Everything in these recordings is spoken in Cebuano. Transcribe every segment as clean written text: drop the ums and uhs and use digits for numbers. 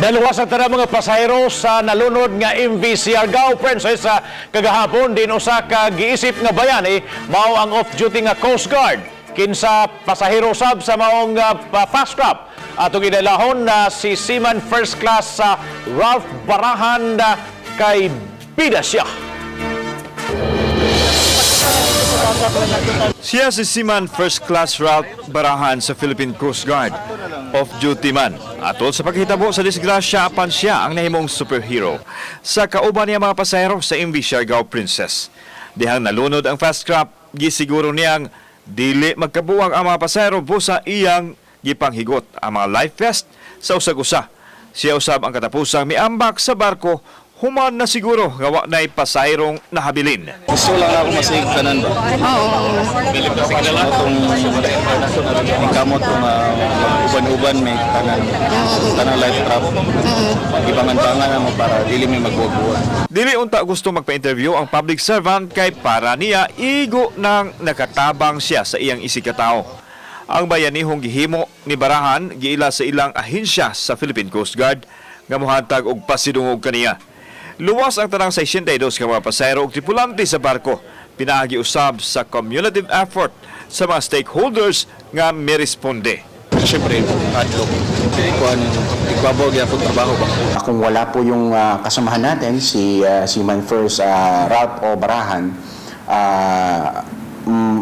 Naluwas ang tanang mga pasahero sa nalunod nga MV Siargao Princess sa kagahapon din usa ka giisip nga bayani mao ang off-duty nga Coast Guard kinsa pasahero sab sa maong fast craft. Atong idalahon na si Seaman First Class sa Ralph Barahan kay bida siya. Siya si Seaman First Class Ralph Barahan sa Philippine Coast Guard. Off-duty man. Atol sa paghitabo sa disgrasya, apan siya ang nahimong superhero sa kauban niya mga pasahero sa MV Siargao Princess. Dihang nalunod ang fast craft, gisiguro niyang dili magkabuwang ang mga pasahero busa iyang gipanghigot ang mga life vest sa usag-usa. Siya usab ang katapusang miambak sa barko human na siguro nga wa na'y pasahirong nahabilin. Gusto lang ako masig tanan ba? Oo. Atong kamot kung uban-uban may tanan tanang life trap. Ibangan-bangan mo para dili may magbuwag-buwag. Dili unta gusto magpa-interview ang public servant kay para niya igo nang nakatabang siya sa iyang isigkatao. Ang bayanihong gihimo ni Barahan giila sa ilang ahensya sa Philippine Coast Guard nga mohatag og pasidungog kaniya. Luwas ang tanang 62 ka mga pasahero ug tripulante sa barko pinaagi usab sa cumulative effort sa mga stakeholders nga miresponde. Siyempre, adlok. Kuan, igbabaw gyapon trabaho ba? Kung wala po yung kasamahan natin, si Seaman First Ralph O. Barahan,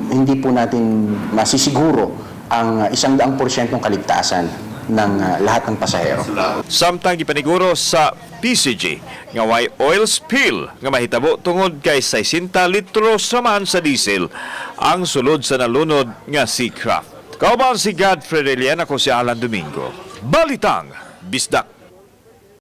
hindi po natin masisiguro ang 100%ng kaligtasan ng lahat ng pasahero. Samtang gipaniguro sa PCG nga way oil spill nga mahitabo tungod kay 60 litro saman sa diesel ang sulod sa nalunod nga seacraft. Kauban si Godfrey Relian, ako si Alan Domingo. Balitang Bisdak.